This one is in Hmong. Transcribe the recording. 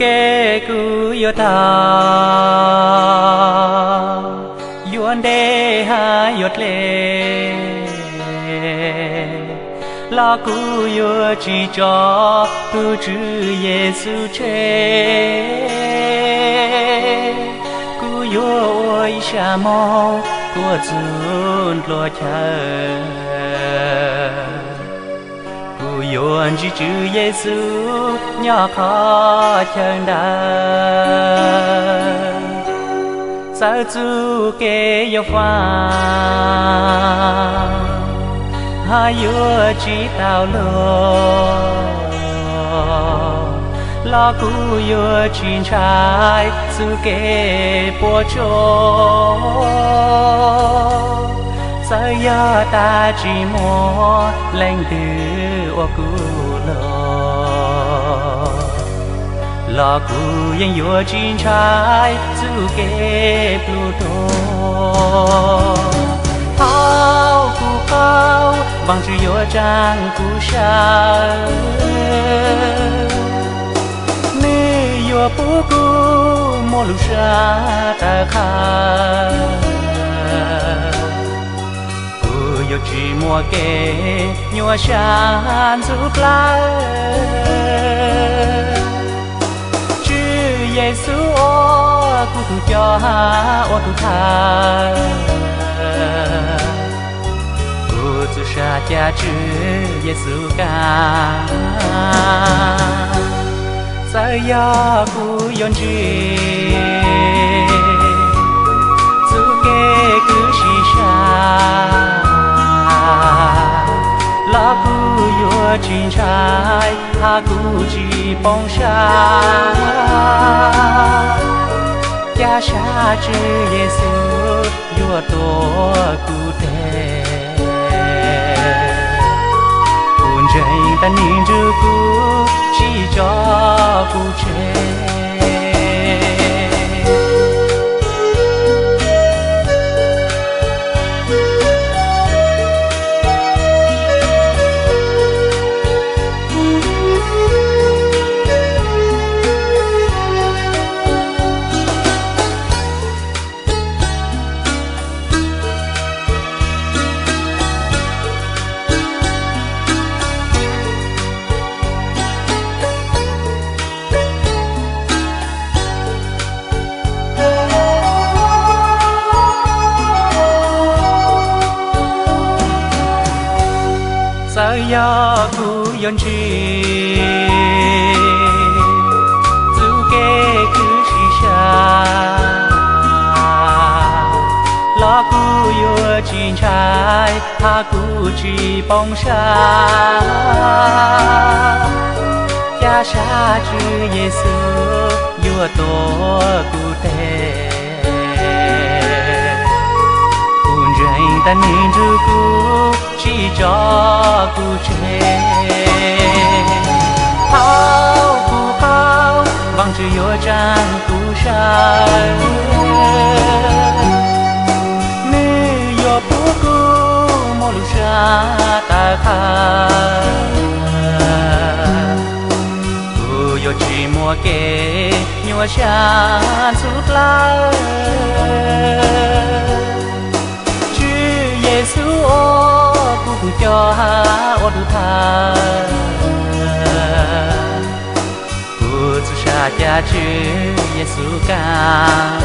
Ces kuv yuav tau, yuav ntev hab yuav dlej, los kuv yuav tsis tso tus Tswv Yexus tseg. Kuv yuav ua ib sab moog tuaj txug nplua chaw. Kuv yuav ntsib Tswv Yexus nyob qhov chaw ntawd. Txawm txuj kev yuav faam, hab yuav tsis tau luag, los kuv yuav tsis ntshai txuj kev puas tsuaj. Txawm yog tag tsis muaj leej twg ua kuv luag, los kuv yeej yuav tsis ntshai txuj kev pluj tuag. Thaum kuv qaug, Vaajtswv yuav tsaam kuv sawv. Nwg yuav pub kuv muaj lub sab tawv qhawv. Kuv yuav tsis muaj kev nyuaj sab ntxhov plawv. Tswv Yexus ua kuv tug coj hab ua tug thawj. Kuv txuj sa ca Tswv Yexus kaam. Txawm yog kuv yuav ntsib txuj kev kws sib sab, los kuv yuav tsis ntshai hab kuv tsis poob sab. Ca sab Tswv Yexus yuav tuav kuv teg. Kuv ntseeg tas nwg nrug kuv, tsis tso kuv tseg. Txawm yog kuv yuav ntsib txuj kev kws sib sab, los kuv yuav tsis ntshai hab kuv tsis poob sab. Ca sab Tswv Yexus yuav tuav kuv teg. Kuv ntseeg tas nwg nrug kuv, tsis tso kuv tseg. Thaum kuv qaug, Vaajtswv yuav tsaam kuv sawv. Nwg yuav pub kuv muaj lub sab tawv qhawv. Kuv yuav tsis muaj kev nyuaj sab ntxhov plawv. Tswv Yexus ua kuv tug coj hab ua tug thawj. Kuv txuj sa ca Tswv Yexus kaam.